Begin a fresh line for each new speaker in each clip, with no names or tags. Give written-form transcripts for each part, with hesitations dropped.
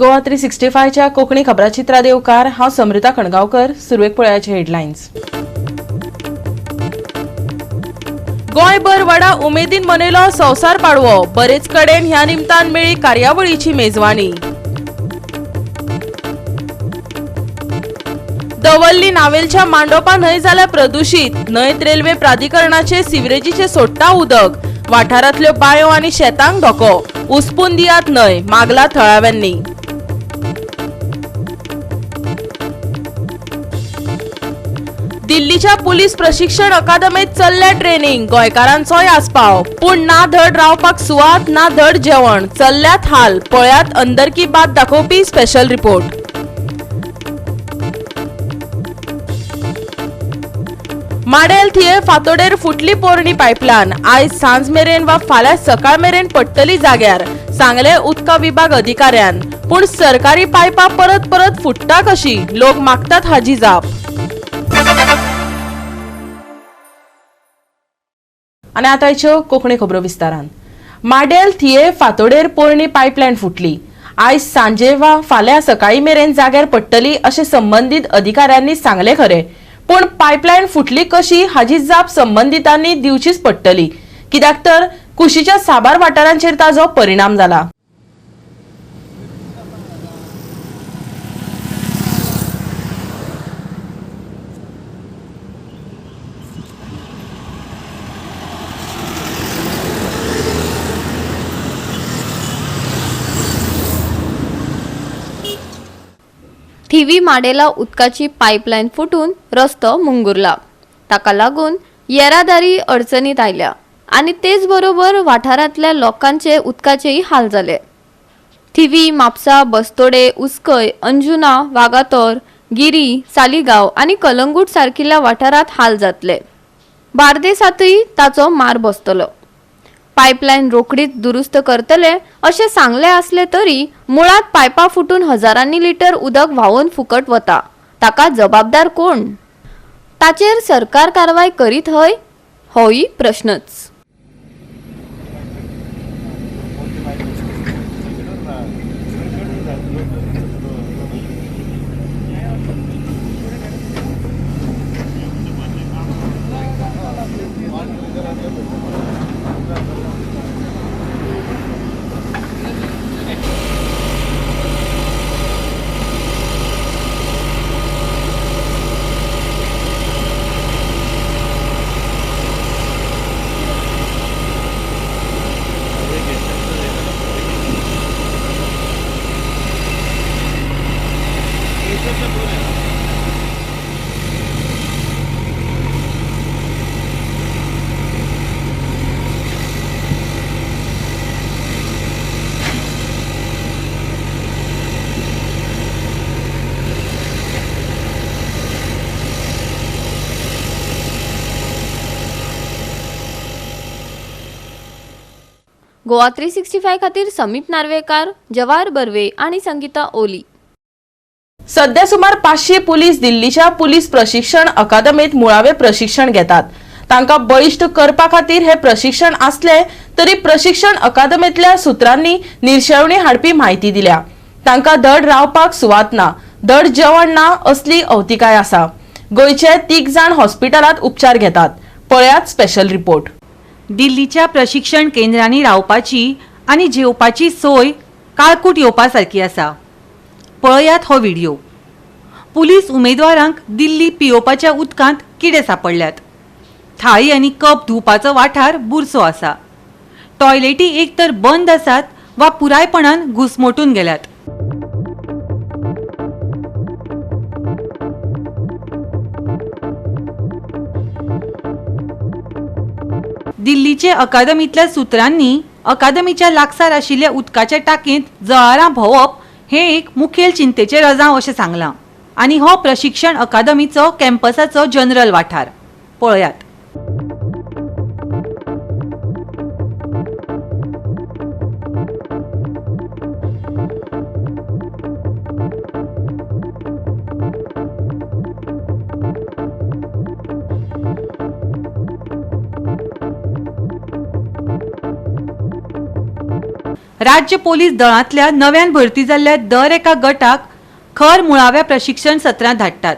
गोवा 365च्या कोंकणी खबराचित्रा देवकार. हांव समृता खणगांवकर. सुरवेक पळयाचे हेडलायन्स. गोंयभर व्हडा उमेदीन मनयलो संवसार पाडवो. बरेच कडेन ह्या निमतान मेळ्ळी कार्यावळीची मेजवानी. दवर्ली नावेलच्या मांडोपा न्हंय जाल्या प्रदुशीत. न्हंयत रेल्वे प्राधिकरणाचे सिवरेजीचे सोडटा उदक. वाठारांतल्यो बांयो आनी शेतांक धोको. उसपून दियात न्हय, मागला थळाव्यांनी. दिल्लीच्या पुलीस प्रशिक्षण अकादमीत चल्ल्या ट्रेनिंग. गोंयकारांचोय आस्पाव. पूण ना धड रावपाक सुवात, ना धड जेवण. चल्ल्यात हाल. पळयात अंदर की बात दाखोवपी स्पेशल रिपोर्ट. माडेल थिये फातोडेर फुटली पोरणी पायपलायन. आयज सांज मेरेन वा फाल्यां सकाळ मेरेन पडटली जाग्यार, सांगले उदका विभाग अधिकाऱ्यान. पूण सरकारी पायपां परत परत फुट्टा कशी, लोक मागतात हाजी जाप. आनी आतां आयच्यो कोंकणी खबरो विस्तारान. माडेल थिये फातोडेर पोरणी पायपलायन फुटली. आयज सांजे वा फाल्यां सकाळी मेरेन जाग्यार पडटली अशें संबंदीत अधिकाऱ्यांनी सांगलें खरें, पूण पायपलायन फुटली कशी हाजी जाप संबंदितांनी दिवचीच पडटली. कित्याक तर कुशीच्या साबार वाठारांचेर ताजो परिणाम जाला.
थिवी माडेला उदकाची पायपलायन फुटून रस्तो मुंगुरला. ताका लागून येरादारी अडचणीत आयल्या आनी तेच बरोबर वाठारांतल्या लोकांचे उदकाचेय हाल जाले. थिवी, म्हापसा, बस्तोडे, उसकय, अंजुना, वागातोर, गिरी, सालिगांव आनी कलंगूट सारकिल्ल्या वाठारांत हाल जातले. बार्देसांतूय ताचो मार बसतलो. पायपलायन रोखडीच दुरुस्त करतले अशें सांगलें आसलें तरी मुळांत पायपां फुटून हजारांनी लिटर उदक व्हांवून फुकट वता. ताका जबाबदार कोण? ताचेर सरकार कारवाय करीत हय, होय प्रश्नच. गोवा 365 खातीर समीप नार्वेकार, जवाहर बर्वे आनी संगीता ओली.
सध्या सुमार 500 पुलीस दिल्लीच्या पुलीस प्रशिक्षण अकादमीत मुळावे प्रशिक्षण घेतात. तांकां बळिश्ट करपा खातीर हे प्रशिक्षण आसले तरी प्रशिक्षण अकादमींतल्या सुत्रांनी निर्शेवणी हाडपी म्हायती दिल्या. तांकां धड रावपाक सुवात ना, धड जेवण ना असली अवतिकाय आसा. गोंयचे 3 जाण हॉस्पिटलांत उपचार घेतात. पळयात स्पेशल रिपोर्ट.
दिल्लीच्या प्रशिक्षण केंद्रांनी रावपाची आनी जेवपाची सोय काळकूट येवपा सारकी आसा. पळयात हो व्हिडिओ. पुलीस उमेदवारांक दिल्ली पियोवपाच्या उदकांत किडे सापडल्यात. थाळी आनी कप धुवपाचो वाठार बुरसो आसा. टॉयलेटी एक तर बंद आसात वा पुरायपणान घुसमटून गेल्यात. दिल्लीचे अकादमींतल्या सुत्रांनी अकादमीच्या लागसार आशिल्ल्या उदकाच्या टाकेंत जळारां भोंवप हें एक मुखेल चिंतेचें रजांव अशें सांगलां आनी हो प्रशिक्षण अकादमीचो कॅम्पसाचो जनरल वाठार. पळयात. राज्य पोलीस दळांतल्या नव्यान भरती जाल्ल्या दर एका गटाक खर मुळाव्या प्रशिक्षण सत्रां धाडटात.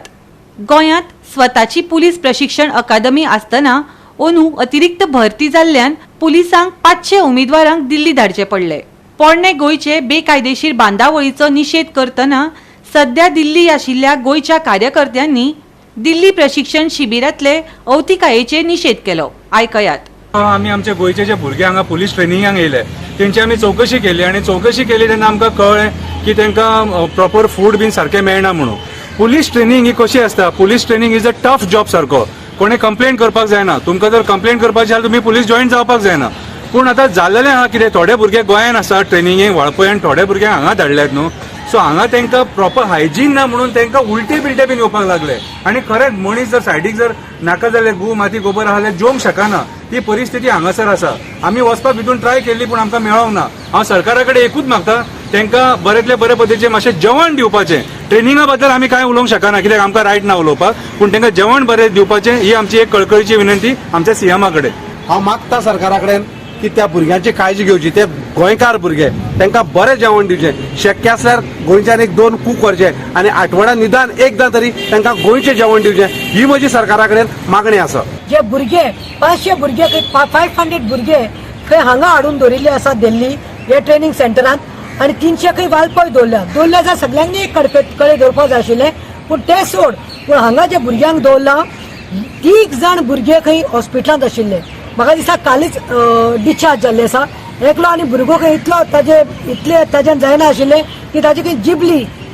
गोंयांत स्वताची पुलीस प्रशिक्षण अकादमी आसतना अंदू अतिरिक्त भरती जाल्ल्यान पुलिसांक 500 उमेदवारांक दिल्ली धाडचे पडले. पोरणे गोंयचे बेकायदेशीर बांदावळीचो निशेध करतना सध्या दिल्ली आशिल्ल्या गोंयच्या कार्यकर्त्यांनी दिल्ली प्रशिक्षण शिबिरांतले अवतिकायेचेर निशेध केलो. आयकयात.
आमी आमचे गोंयचे जे भुरगे हांगा पुलीस ट्रेनिंगाक येयले तेंची आमी चवकशी केली आनी चवकशी केली तेन्ना आमकां कळ्ळें की तांकां प्रॉपर फूड बीन सारकें मेळना म्हणून. पुलीस ट्रेनिंग ही कशी आसता, police training is a tough job सारको, कोणें कंप्लेन करपाक जायना. तुमकां जर कंप्लेन करपाची जाल्यार तुमी पुलीस जॉयन जावपाक जायना. पूण आतां जाल्लेलें आहा कितें, थोडे भुरगे गोंयान आसा ट्रेनिंगेक वाळपय आनी थोडे भुरगे हांगा धाडल्यात न्हू. सो हांगा तांकां प्रॉपर हायजीन ना म्हणून तांकां उलटे बिलटे बीन येवपाक लागले. आनी खरेंच मनीस जर सायडीक जर नाका जाल्यार गू माती गोबर आहा जाल्यार जेवंक शकना, ती परिस्थिती हांगासर आसा. आमी वचपाक भितून ट्राय केल्ली पूण आमकां मेळोंक ना. हांव सरकारा कडेन एकूच मागता, तांकां बऱ्यांतले बरे पद्दतीचें मातशें जेवण दिवपाचें. ट्रेनिंगा बद्दल आमी कांय उलोवंक शकना कित्याक आमकां रायट ना उलोवपाक, पूण तांकां जेवण बरें दिवपाचें ही आमची एक कळकळीची विनंती आमच्या सीएमा कडेन.
हांव मागता सरकारा कडेन की त्या भुरग्यांची काळजी घेवची. ते गोंयकार भुरगे, तांकां बरें जेवण दिवचें. शक्य आसल्यार गोंयच्यान एक 2 कूक व्हरचे आनी आठवड्यान निदान एकदां तरी तांकां गोंयचें जेवण दिवचें, ही म्हजी सरकारा कडेन मागणी आसा.
जे भुरगे 500 भुरगे खंय 500 भुरगे खंय हांगा हाडून दवरिल्ले आसा दिल्ली हे ट्रेनिंग सेंटरांत आनी 300 खंय वाळपय दवरल्या. दवरल्या जाल्यार सगल्यांनी एक कडे दवरपाक जाय आशिल्लें, पूण ते सोड, पूण हांगा जे भुरग्यांक दवरला 3 जाण भुरगे खंय हॉस्पिटलांत आशिल्ले. म्हाका दिसता कालच डिस्चार्ज जाल्ले आसा एकलो. आनी भुरगो खंय इतलो ताजे इतले ताज्यान जायना आशिल्लें की ताजी खंय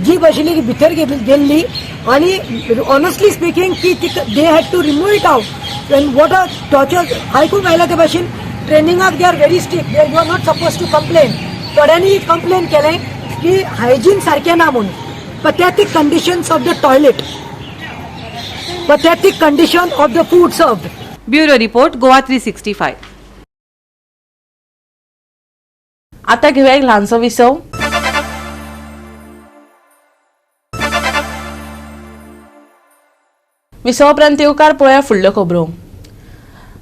जीब आशिल्ली ती भितर गेल्ली. आनी ऑनेस्टली स्पिकींग की they had to remove it out and what are torture. आयकूंक आयला ते भाशेन ट्रेनिंगाक they are very strict, they you are not suppose to complain. थोड्यांनी कंप्लेन केलें की हायजीन सारकें ना म्हणून. Pathetic conditions of the toilet, pathetic condition of the food served.
Bureau report, Goa 365.
आता घेऊया एक ल्हानसो विसव. विसवा उपरांत येवकार पळोवया फुडल्यो खबरो.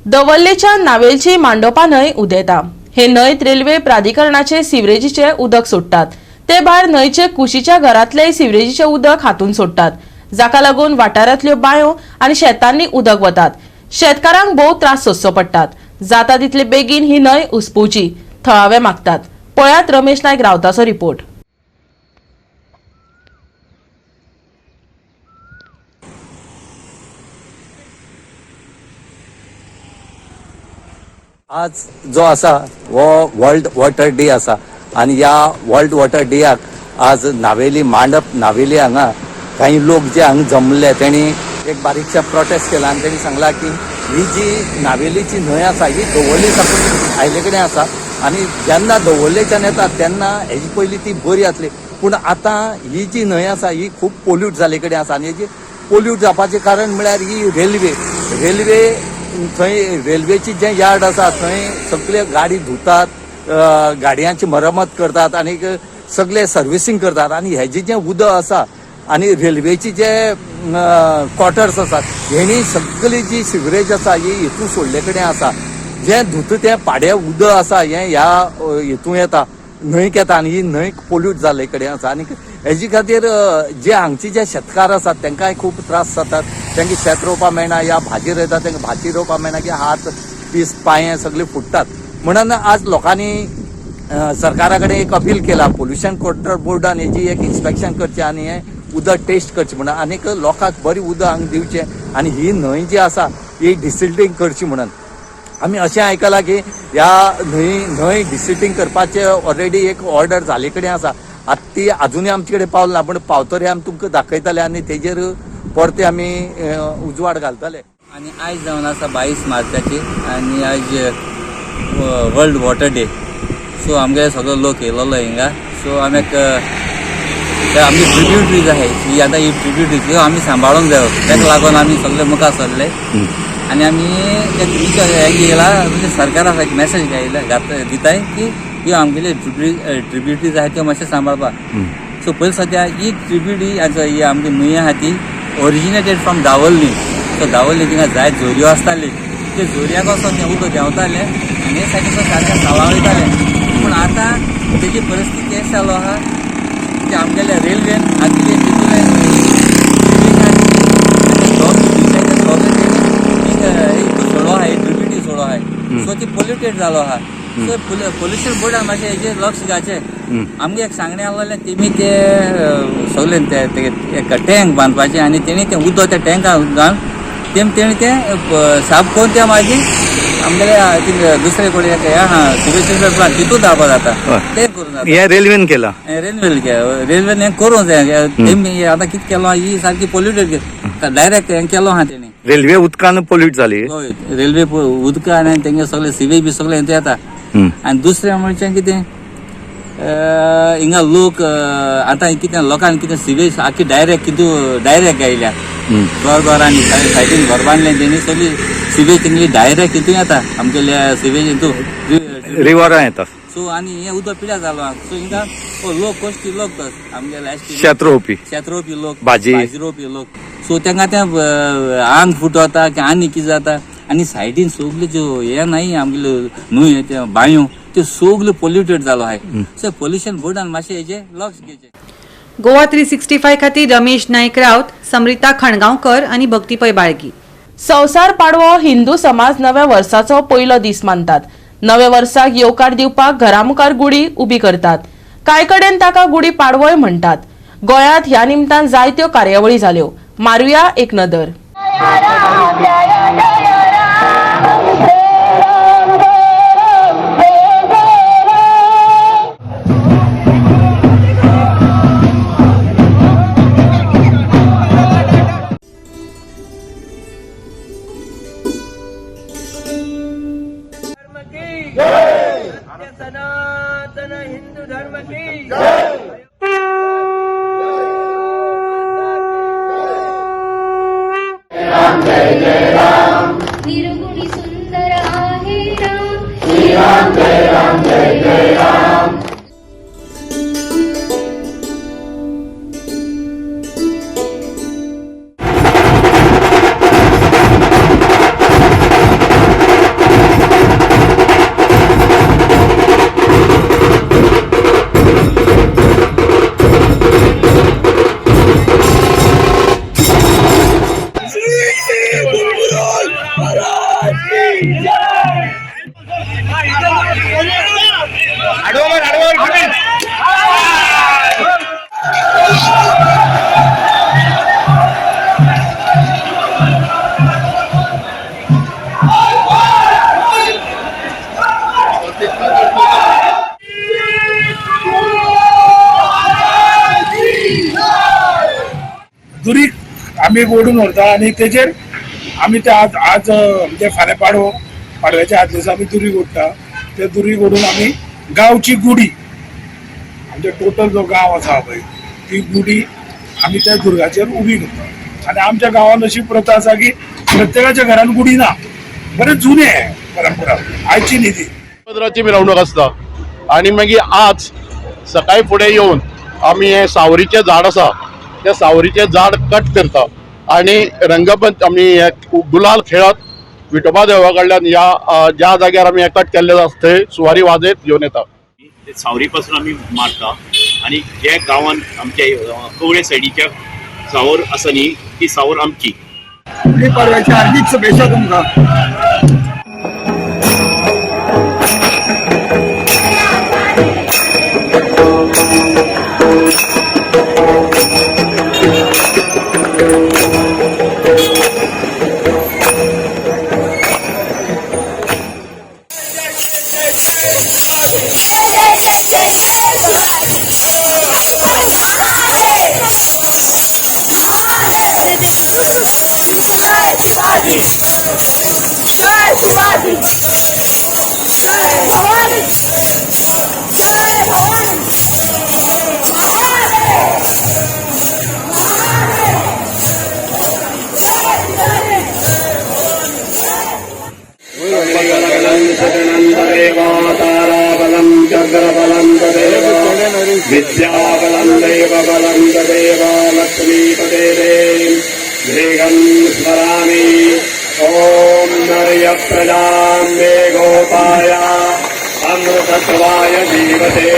दवर्लेच्या नावेलची मांडोपा न्हंय उदेता. हे न्हंयत रेल्वे प्राधिकरणाचे सिवरेजीचे उदक सोडटात. ते भायर न्हंयचे कुशीच्या घरांतलेय सिवरेजीचे उदक हातून सोडटात, जाका लागून वाठारांतल्यो बांयो आनी शेतांनी उदक वतात. शेतकारांक भोव त्रास सोंसचो पडटात. जाता तितले बेगीन ही न्हंय उसपुवची थळावे मागतात. पळयात रमेश नायक रावताचो रिपोर्ट.
आज जो आसा हो वर्ल्ड वॉटर डे आसा आनी ह्या वर्ल्ड वॉटर डेयाक आज नावेली मांडप नावेली हांगा काही लोक जे हांगा जमले तेणी एक बारीकशें प्रोटेस्ट केला आनी तेणी सांगला की ही जी नावेलीची न्हंय आसा ही दवर्ले साकून आयले कडेन आसा आनी जेन्ना दवर्लेच्यान येता तेन्ना हेजी पयलीं ती बरी आसली, पूण आतां ही जी न्हंय आसा ही खूब पोल्यूट जाल्ले कडेन आसा आनी हेजी पोल्यूट जावपाचें कारण म्हळ्यार ही रेल्वे थंय रेल्वेची जें यार्ड आसा थंय सगळे गाडी धुतात, गाडयांची मरम्मत करतात आनी सगळे सर्विसींग करतात आनी हेजें जें उदक आसा आनी रेल्वेची जे क्वॉर्टर्स आसात हेणी सगळी जी सिवरेज आसा ही हितून सोडले कडेन आसा. जें धुता तें पाड्या उदक आसा हें ह्या हितून येता, न्हंयक येता आनी ही न्हंय पोल्यूट जाल्ले कडेन आसा. आनी हेजे खातीर जे हांगचे जे शेतकार आसात तांकांय खूब त्रास जातात. तांकां शेत रोवपाक मेळना, या भाजी रोयतात तांकां भाजी रोवपाक मेळना की हात पीस पांये सगळे फुट्टात. म्हणून आज लोकांनी सरकारा कडेन एक अपील केला, पोल्युशन कंट्रोल बोर्डान हेजी एक इन्स्पेक्शन करचें आनी हें उदक टेस्ट करचें म्हणून आनीक लोकांक बरें उदक हांगा दिवचें आनी ही न्हंय जी आसा ही डिसिल्टींग करची म्हणून. आमी अशें आयकलां की ह्या न्हंय डिसिल्टींग करपाचें ऑलरेडी एक ऑर्डर जाल्ले कडेन आसा. आतां ती आजुनूय आमचे कडेन पावल ना, पूण पावतरी आमी तुमकां दाखयतले आनी तेजेर परते आमी उजवाड घालतले.
आनी आयज जावन आसा 22 मार्चाची आनी आयज वर्ल्ड वॉटर डे. सो आमगे सगळो लोक येयलेलो हिंगा. सो आमी एक आमची ट्रिब्युटरीज आहाय ही आतां ही ट्रिब्युटरीज ह्यो आमी सांबाळूंक जायो, ताका लागून आमी सगळे मुखार सरले आनी आमी एक विचार हें येयला म्हणजे सरकाराक एक मॅसेज दिताय की ह्यो आमगेले ट्रिब्युटरीज आहाय त्यो मातशें सांबाळपाक. सो पयलीं सद्या ही ट्रिब्युटरी आतां ही आमची न्हंय आहा ती ओरिजिनेटेड फ्रॉम दावल्ली. सो दावल्ली थिंगा जायत झोरयो आसताली, ते झोरयाक वचोन तें उदक देंवतालें आनी हे सायडीन सारकें सालाव वयतालें. पूण आतां तेजी परिस्थिती अशें जालो आहा की आमगेल्या रेल्वेन आदली तितूंतल्यान सोडो आहा, ट्रिब्युटरी सोडो आहा, सो ती पोल्युटेड जालो आहा. सो पोल्युशन बोर्डान मातशें हेजेर लक्ष घालचें. आमगे एक सांगणें आहलें तेमी ते सगळे ते एक टँक बांदपाचें आनी तेणी तें उदक त्या टँकान घालून तेणी तें साफ करून ते मागीर आमगेले दुसरे कडेन एक हें आहा सिवेज ट्रिटमेंट प्लांट तितून धाडपा जाता, तें करूं जाता.
हें रेल्वेन केलां,
रेल्वेन हें करूंक जाय. तेमी आतां कितें केलो आहा, ही सारकी पोल्युटेड डायरेक्ट हें केलो आहा तेणी.
रेल्वे उदकान पोल्यूट जाली,
हय रेल्वे उदकान आनी तेंगे सगळे सिवेज बी सगळे हें येता. आनी दुसरें म्हणचे कितें हिंगा लोक आतां कितें लोकांक कितें सिवेज आखी डायरेक्ट कितू डायरेक्ट आयल्या घर घरांनी सायडीन घर बांदलें तेणी सगळी सिवेज तेंगली डायरेक्ट हितून येता आमगेल्या सिवेज हितू
रिवरां येता.
सो आनी हें उदक पिड्यार जालो. सो हिंगा लोक कश्टी लोक तो आमगेले
शेत रोवपी,
शेत रोवपी लोक,
भाजी
रोवपी लोक. सो तांकां तें आंग फुटता की आनी कितें जाता. आनी सायडीन सगल्यो ज्यो हें न्हय आमगेल्यो न्हंय त्यो बांयो त्यो सगल्यो पोल्युटेड जालो आहाय. सो पोल्युशन बोर्डान मातशें हेजेर लक्ष घेवचें.
गोवा 365 खातीर रमेश नायक रावत, समृता खणगांवकर आनी भक्ती पै बाळगी.
संवसार पाडवो हिंदू समाज नव्या वर्साचो पयलो दीस मानतात. नव्या वर्साक येवकार दिवपाक घरामुखार गुडी उबी करतात. कांय कडेन ताका गुडी पाडवोय म्हणटात. गोंयांत ह्या निमतान जायत्यो कार्यावळी जाल्यो. मारुया एक नदर.
सनातन हिंदू धर्म की जय.
निर्गुणी सुंदर आहे राम, श्री राम जय राम जय जय राम.
दुरीक आमी ओडून व्हरता आनी तेजेर आमी ते आज आज म्हणजे फाल्यां पाडवो, पाडव्याच्या आदल्या दिसा आमी दुरीग ओडटा. ते दुरीग ओडून आमी गांवची गुडी, आमचे टोटल जो गांव आसा पळय ती गुडी आमी त्या दुर्गाचेर उबी करता. आनी आमच्या गांवांत अशी प्रथा आसा की प्रत्येकाच्या घरान गुडी ना, बरें जुने परंपरा आयची न्ही ती.
पदराची मिरवणूक आसता आनी मागीर आज सकाळी फुडें येवन आमी हें सावरीचें झाड आसा त्या सावरीचें झाड कट करता आनी रंगपंच आमी हे गुलाल खेळत विठोबा देवा कडल्यान ह्या ज्या जाग्यार आमी हे कट केल्ले आसा थंय सुवारी वाजयत घेवन येता.
सावरी पासून आमी मारता आनी जे गांवांत आमच्या कवळे सायडीच्या सावर आसा न्ही ती सावर आमची.
गुढी पाडव्याची हार्दिक शुभेच्छा तुमकां.
विद्याबलं देवबलं तदेव लक्ष्मीपते देगं स्मरामि। ॐ नर्य प्रजां मे गोपाय
अमृतत्वाय जीवते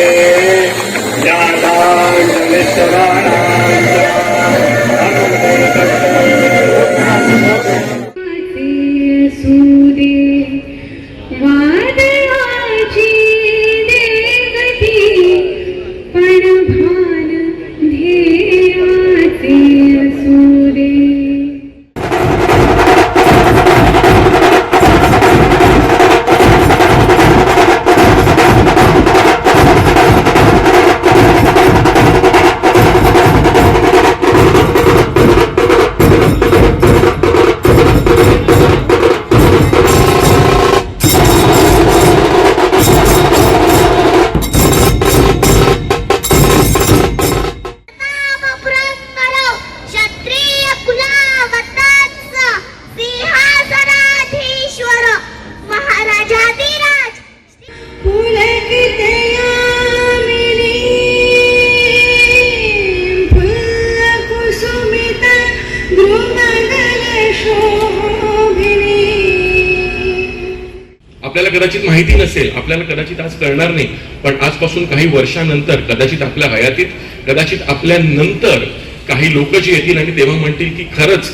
आपल्याला कदाचित माहिती नसेल, आपल्याला कदाचित आज कळणार नाही, पण आजपासून काही वर्षानंतर कदाचित आपल्या हयातीत, कदाचित आपल्या नंतर काही लोक जी येतील आणि तेव्हा म्हणतील की खरंच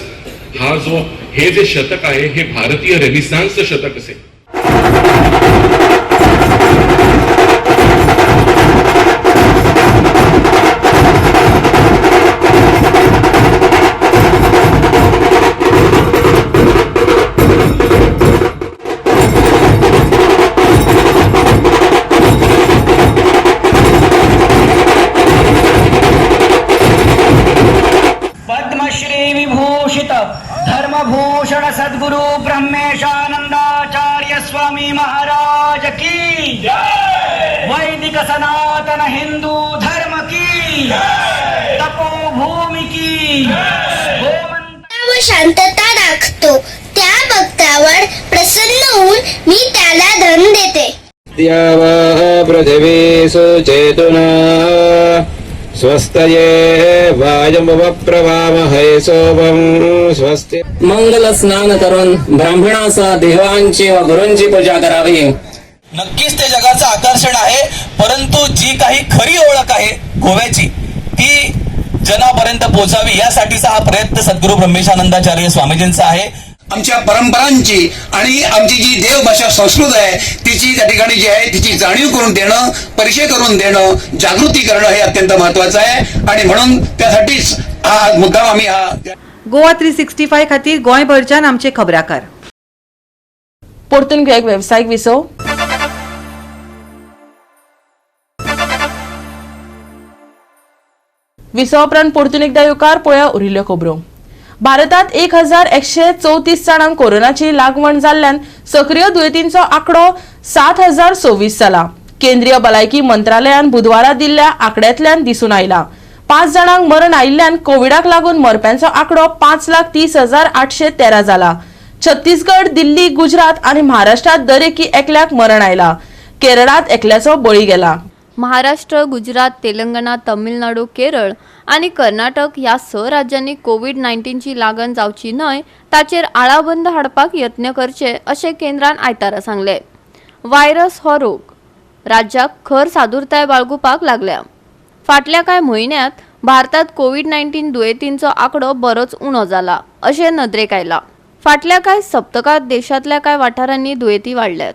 हा जो हे जे शतक आहे हे भारतीय रेनिसांसचं शतक असेल.
धर्मभूषण सद्गुरु ब्रह्मेशानंदाचार्य स्वामी महाराज की जय. वैदिक सनातन हिंदू धर्म की जय. तपोभूमी की जय.
व शांतता राखतो त्या भक्तावर प्रसन्न होऊन मी त्याला धन देते.
पृथिवी सुचेतुना स्वस्तये वायमुपप्रवामहे सोमं स्वस्ति.
मंगल स्नान करून ब्राह्मणासह देवांची व गुरूंची पूजा करावी.
नक्कीच ते जगाचं आकर्षण आहे, परंतु जी काही खरी ओळख आहे गोव्याची ती जनापर्यंत पोहोचावी यासाठीचा हा प्रयत्न सद्गुरू ब्रह्मेशानंदाचार्य स्वामीजींचा आहे.
आमच्या परंपरांची आणि आमची जी देवभाषा संस्कृत आहे तिची त्या ठिकाणी जी आहे तिची जाणीव करून देणं, परिचय करून देणं, जागृती करणं हे अत्यंत महत्वाचं आहे आणि म्हणून त्यासाठीच हा मुद्दा आम्ही हा
गोवा 365 खातीर गोंयभरच्यान आमचे खबराकार.
परतून घेऊया एक वेवसायीक विसव. विसवा उपरांत परतून एकदा येवकार. पळया उरिल्ल्यो खबरो. भारतात 1134 जाणांक कोरोनाची लागवण जाल्ल्यान सक्रिय दुयेंतींचो आंकडो 7026 जाला. केंद्रीय भलायकी मंत्रालयान बुधवारा दिल्ल्या आंकड्यांतल्यान दिसून आयला. 5 जाणांक मरण आयिल्ल्यान कोविडाक लागून मरप्यांचो आंकडो 5,30,813 जाला. छत्तीसगड, दिल्ली, गुजरात आनी महाराष्ट्रात दरेकी एकल्याक मरण आयला. केरळात एकल्याचो बळी गेला.
महाराष्ट्र, गुजरात, तेलंगणा, तमिळनाडू, केरळ आनी कर्नाटक ह्या 6 राज्यांनी कोविड-19ची लागण जावची न्हय ताचेर आळाबंद हाडपाक यत्न करचे अशें केंद्रान आयतारा सांगलें. व्हायरस हो रोग राज्याक खर सादुरताय बाळगुपाक लागल्या. फाटल्या कांय म्हयन्यांत भारतात कोविड-19 दुयेंतींचो आंकडो बरोच उणो जाला अशें नदरेक आयलां. फाटल्या कांय सप्तकांत देशांतल्या कांय वाठारांनी दुयेंती वाडल्यात.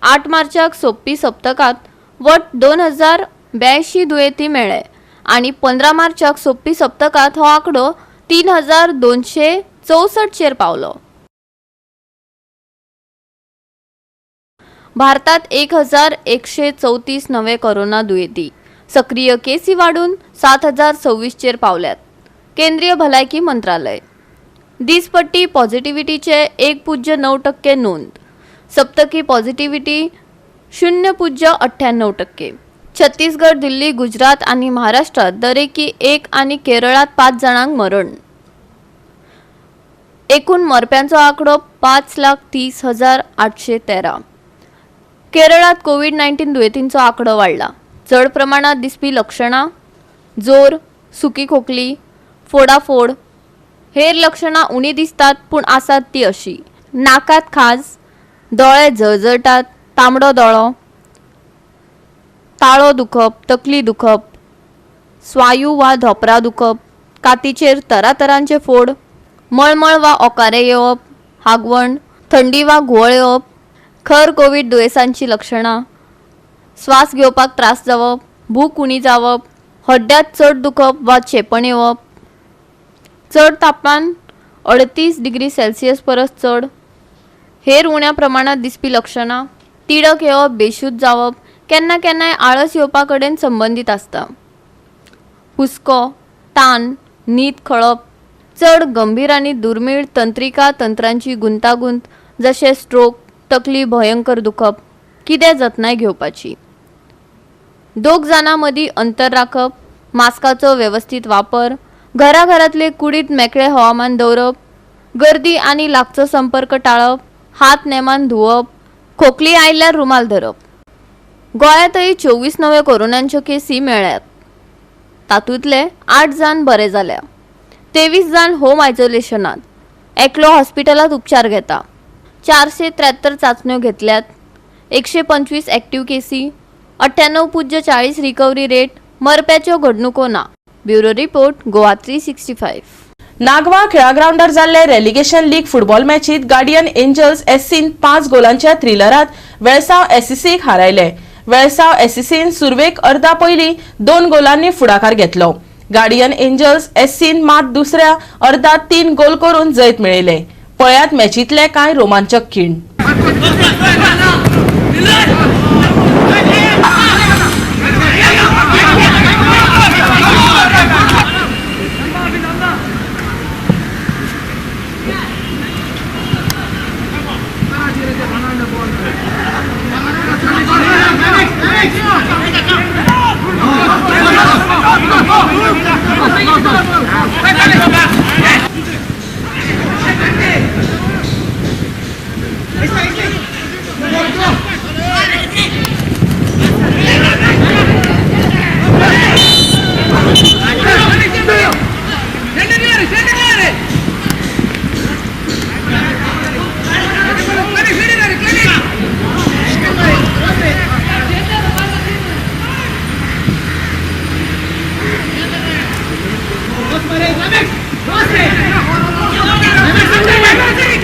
8 मार्चाक सोंपपी सप्तकांत वट 2082 दुयेंती मेळ्ळे आनी 15 मार्चाक सोंपपी सप्तकांत हो आंकडो 3264चेर पावलो. भारतात 1134 नवे कोरोना दुयेंती, सक्रिय केसी वाडून 7026चेर पावल्यात. केंद्रीय भलायकी मंत्रालय. दीसपट्टी पॉझिटिव्हिटीचे 1.9% नोंद, सप्तकी पॉझिटिव्हिटी 0.98%. छत्तीसगड, दिल्ली, गुजरात आनी महाराष्ट्रात दरेकी 1 आनी केरळात 5 जाणांक मरण. एकूण मरप्यांचो आंकडो 5,30,813. केरळात कोविड-19 दुयेंतींचो आंकडो वाडला. चड प्रमाणात दिसपी लक्षणां जोर, सुकी खोकली, फोडाफोड, हेर लक्षणां उणी दिसतात पूण आसात ती अशी: नाकात खाज, दोळे जळजळटात, तांबडो दोळो, ताळो दुखप, तकली दुखप, स्वायू वा धोपरां दुखप, कातीचेर तरातरांचे फोड, मळमळ वा ओकारे येवप, हागवण, थंडी वा घुंवळ येवप, खर कोवीड दुयेंसांची लक्षणां, स्वास घेवपाक त्रास जावप, भूक उणी जावप, हड्ड्यांत चड दुखप वा चेपण येवप, चड तापमान 38 डिग्री सेल्सियस परस चड, हेर उण्या प्रमाणांत दिसपी लक्षणां, तिडक येवप, बेशुद्ध जावप, केन्ना केन्नाय आळस येवपा कडेन संबंदीत आसता, हुस्को, ताण, न्हीद खळप, चड गंभीर आनी दुर्मीळ तंत्रिका तंत्रांची गुंतागुंत जशें स्ट्रोक, तकली भयंकर दुखप, कितें जतनाय घेवपाची, दोग जाणां मदीं अंतर राखप, मास्काचो वेवस्थीत वापर, घराघरांतले कुडींत मेकळें हवामान दवरप, गर्दी आनी लागचो संपर्क टाळप, हात नेमान धुवप, खोकली आयल्यार रुमाल धरप. गोंयांतय 24 नवे कोरोनांच्यो केसी मेळ्ळ्यात. तातूंतले 8 जाण बरे जाल्या, 23 जाण होम आयसोलेशनात, एकलो हॉस्पिटलांत उपचार घेता. 473 चांचण्यो घेतल्यात, 125 एक्टिव्ह केसी, 98.40 रिकव्हरी रेट, मरप्याच्यो घडणुको ना. Bureau report, Goa 365.
Nagwa खेळा ग्रावंडार जाल्ले रेलिगेशन लीग फुटबॉल मॅचीत गार्डियन एंजल्स एससीन 5 गोलांच्या थ्रिलरात वेळसांव एससीसीक हारायले. वेळसांव एससीसीन सुरवेक अर्दा पयलीं 2 गोलांनी फुडाकार घेतलो. गार्डियन एंजल्स एससीन मात दुसऱ्या अर्दात 3 गोल करून जैत मेळयले. पळयात मॅचींतले कांय रोमांचक खीण.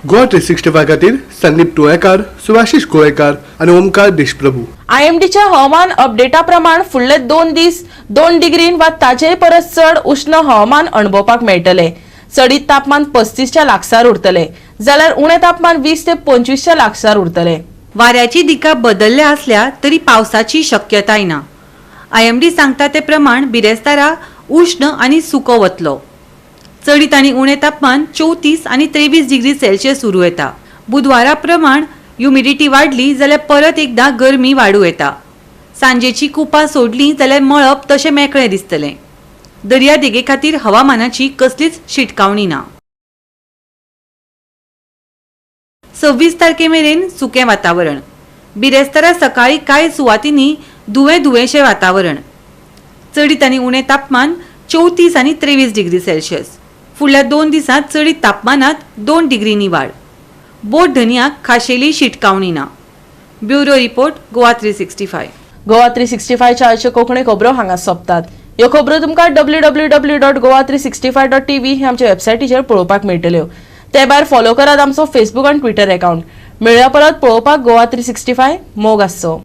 गोवा 365 खातीर संदीप तुळेकार, सुभाषिश गोवेकार आनी ओमकार देशप्रभू.
आयएमडीच्या हवामान अपडेटा प्रमाण फुडले 2 दीस 2 डिग्रीन वा ताजेय परस चड उश्ण हवामान अणभवपाक मेळटले. चडीत तापमान 35च्या लागसार उरतले, जाल्यार उणें तापमान 20 ते 25च्या लागसार उरतले.
वाऱ्याची दिका बदलल्या आसल्या तरी पावसाची शक्यताय ना. आयएमडी सांगता ते प्रमाण बिरेस्तारा उश्ण आनी सुको वतलो. चडीत आनी उणें तापमान 34 आनी 23 डिग्री सेल्सियस उरूं येता. बुधवारा प्रमाण ह्युमिडिटी वाडली जाल्यार परत एकदां गरमी वाडूं येता. सांजेची कुपां सोडली जाल्यार मळब तशें मेकळें दिसतलें. दर्यादेगे खातीर हवामानाची कसलीच शिटकावणी ना. 26 तारखे मेरेन सुकें वातावरण. बिरेस्तारा सकाळी कांय सुवातींनी धुवें धुवेंशें वातावरण. चडीत आनी उणें तापमान 34 आनी 23 डिग्री सेल्सियस. फुडल्या 2 दिसांत चडीत तापमानात 2 डिग्रींनी वाड. बोट धनयाक खाशेली शिटकावणी ना. Bureau report, Goa 365.
Goa 365च्या आयच्यो कोंकणी खबरो हांगा सोंपतात. ह्यो खबरो तुमकां www.goa365.tv हे आमच्या वेबसायटीचेर पळोवपाक मेळटल्यो. ते भायर फॉलो करात आमचो फेसबूक आनी ट्विटर अकाउंट. मेळया परत पळोवपाक गोवा 365. मोग आसचो.